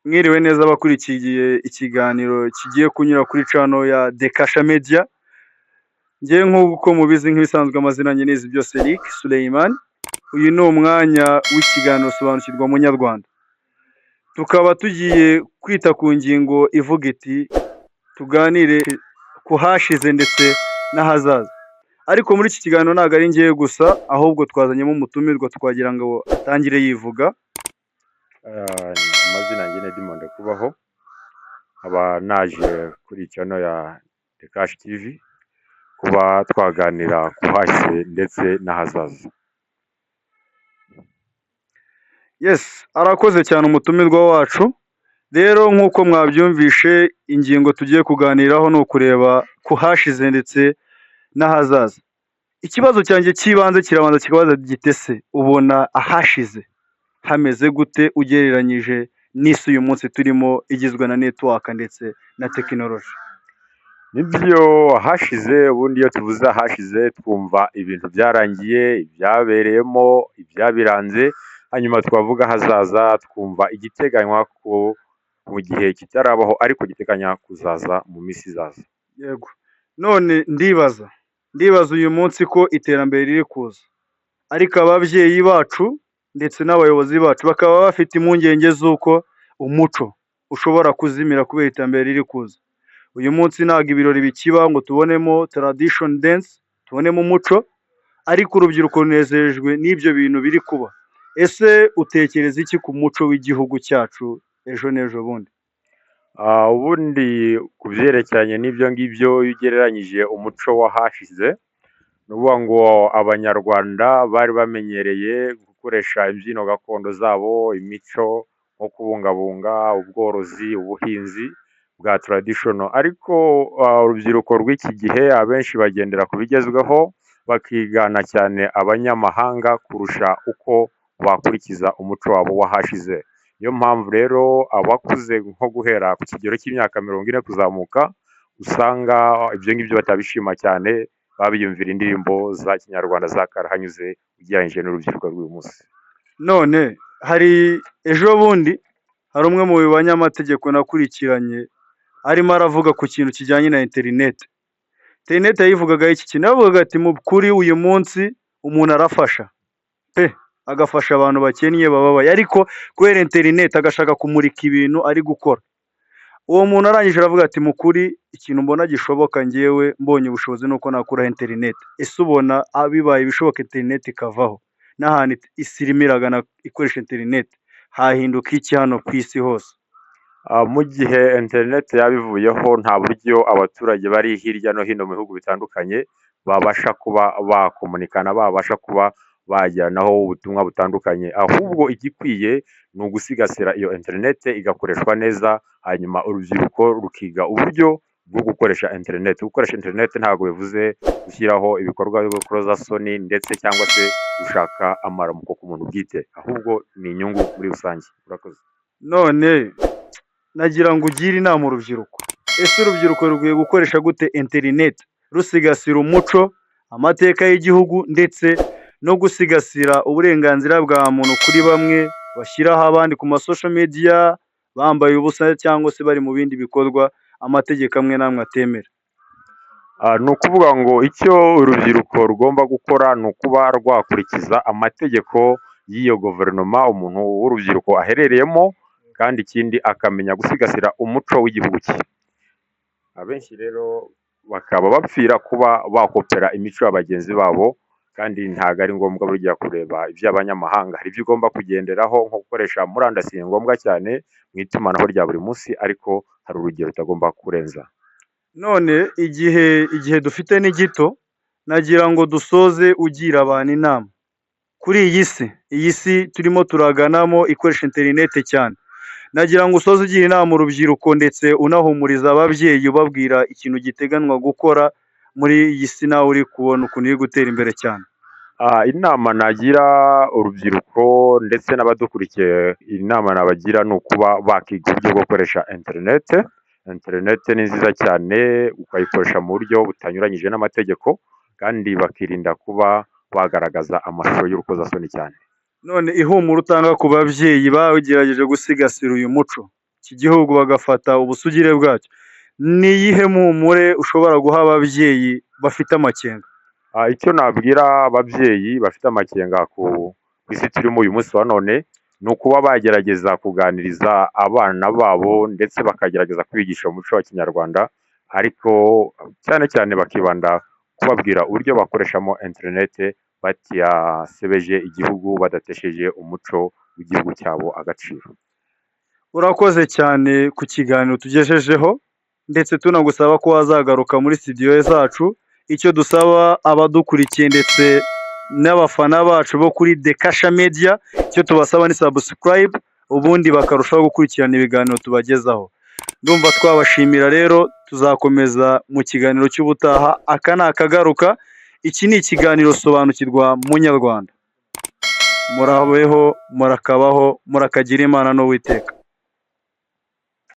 Mwiriwe neza abakurikiye ikiganiro kigiye kunyura kuri channel ya Dekasha Media. Njyewe nk'uko mubizi, nk'ibisanzwe, amazina yanjye ni Byose Eric Suleiman. Uyu ni umwanya w'ikiganiro Sobanukirwa Munyarwanda. Tukaba tugiye kwita ku ngingo ivuga iti: "Tuganire ku hashize ndetse n'ahazaza." Ariko muri iki kiganiro ntabwo ari njyewe gusa, ahubwo twazanyemo umutumirwa, twagira ngo atangire yivuga. Amazina yanjye ni Edmond Kubaho, nkaba naje kuri channel ya The Cash TV kuba twaganira ku hahise ndetse n'ahazaza. Yes, arakoze cyane umutumirwa wacu. Rero nk'uko mwabyumvishe, ingingo tugiye kuganiraho ni ukureba ku hashize ndetse n'ahazaza. Ikibazo cyanjye cy'ibanze kirabanza kikabaza gite: se ubona ahashize hameze gute ugereranyije n'isi uyu munsi turimo igizwe na network ndetse na tekinoloji? Nibyo, ahashize, ubundi iyo tuvuze ahashize twumva ibintu byarangiye, ibyabereyemo, ibyabiranze, hanyuma twavuga ahazaza twumva igiteganywa ko mu gihe kitarabaho ariko giteganya kuzaza mu minsi izaza. Yego. None ndibaza uyu munsi ko iterambere riri kuza, ariko ababyeyi bacu ndetse n'abayobozi bacu bakaba bafite impungenge z'uko umuco ushobora kuzimira kubera iterambere riri kuza. Uyu munsi ntabwo ibirori bikiba ngo tubonemo tradition dance, tubonemo umuco, ariko urubyiruko runezejwe n'ibyo bintu biri kuba. Ese utekereza iki ku muco w'igihugu cyacu ejo n'ejo bundi? Ubundi ku byerekeranye n'ibyo ngibyo, iyo ugereranyije umuco w'ahashize, ni ukuvuga ngo Abanyarwanda bari bamenyereye gukoresha imbyino gakondo zabo, imico nko kubungabunga ubworozi, ubuhinzi bwa traditional, ariko urubyiruko rw'iki gihe abenshi bagendera ku bigezweho, bakigana cyane abanyamahanga kurusha uko bakurikiza umuco wabo w'ahashize. Niyo mpamvu rero abakuze nko guhera ku kigero cy'imyaka 40 kuzamuka, usanga ibyo ngibyo batabishima cyane, baba biyumvira indirimbo za kinyarwanda za karahanyuze ugereranyije n'urubyiruko rw'uyu munsi. None hari ejo bundi hari umwe mu banyamategeko nakurikiranye arimo aravuga ku kintu kijyanye na interineti. Interineti yayivugagaho iki kintu, yaravugaga ati: "Mu kuri uyu munsi umuntu arafasha pe, agafasha abantu bakennye bababaye, ariko kubera interineti agashaka kumurika ibintu ari gukora." Uwo muntu arangije aravuga ati: "Mu kuri ikintu mbona gishoboka, njyewe mbonye ubushobozi, nuko nakuraho interineti." Ese ubona bibaye ibishoboka interineti ikavaho, n'ahantu isi irimo iragana ikoresha interineti, hahinduka iki hano ku isi hose? Mu gihe interineti yaba ivuyeho, nta buryo abaturage bari hirya no hino mu bihugu bitandukanye babasha kuba bakomunikana, babasha kuba bajyanaho ubutumwa butandukanye. Ahubwo igikwiye ni ugusigasira iyo interineti igakoreshwa neza, hanyuma urubyiruko rukiga uburyo bwo gukoresha interineti. Gukoresha interineti ntabwo bivuze gushyiraho ibikorwa by'urukozasoni ndetse cyangwa se gushaka amaramuko ku muntu bwite, ahubwo ni inyungu muri rusange. Urakoze. None nagira ngo ugire inama urubyiruko. Ese urubyiruko rukwiye gukoresha gute interineti rusigasira umuco, amateka y'igihugu, ndetse no gusigasira uburenganzira bwa muntu kuri bamwe bashyiraho abandi ku ma social media bambaye ubusa cyangwa se bari mu bindi bikorwa amategeko amwe n'amwe atemera? Ni ukuvuga ngo icyo urubyiruko rugomba gukora ni ukuba rwakurikiza amategeko y'iyo guverinoma umuntu w'urubyiruko aherereyemo, kandi ikindi akamenya gusigasira umuco w'igihugu cye. Abenshi rero bakaba bapfira kuba bakopera imico ya bagenzi babo, kandi ntabwo ari ngombwa burya kureba iby'abanyamahanga. Hari ibyo ugomba kugenderaho nko gukoresha murandasi, ni ngombwa cyane mu itumanaho rya buri munsi, ariko hari urugero utagomba kurenza. None igihe dufite ni gito, nagira ngo dusoze ugira abantu inama kuri iyi si turimo turaganamo ikoresha interineti cyane. Nagira ngo usoze ugira inama urubyiruko ndetse unahumuriza ababyeyi, ubabwira ikintu giteganwa gukora muri iyi si nawe uri kubona ukuntu iri gutera imbere cyane. Inama nagira urubyiruko ndetse n'abadukurikiye, inama nabagira ni ukuba bakiga uburyo bwo gukoresha interinete. Interinete ni nziza cyane, ukayikoresha mu buryo butanyuranyije n'amategeko, kandi bakirinda kuba bagaragaza amashusho y'urukozasoni cyane. None ihumure utanga ku babyeyi bagerageje gusigasira uyu muco iki gihugu bagafata ubusugire bwacyo. Ni iyihe mpumure ushobora guha ababyeyi bafite amakenga? Icyo nabwira ababyeyi bafite amakenga ku isi turimo uyu munsi wa none, ni ukuba bagerageza kuganiriza abana babo ndetse bakagerageza kubigisha umuco wa kinyarwanda, ariko cyane cyane bakibanda kubabwira uburyo bakoreshamo interinete batasebeje igihugu, badatesheje umuco w'igihugu cyabo agaciro. Urakoze cyane ku kiganiro tugejejeho, ndetse tunagusaba ko wazagaruka muri studio zacu. Icyo dusaba abadukurikiye ndetse n'abafana bacu bo kuri Dekasha Media, icyo tubasaba ni subscribe, ubundi bakarushaho gukurikirana ibiganiro tubagezaho. Ndumva twabashimira rero, tuzakomeza mu kiganiro cy'ubutaha. Aka ni akagaruka, iki ni ikiganiro Sobanukirwa Munyarwanda. Murabeho, murakabaho, murakagira Imana n'Uwiteka.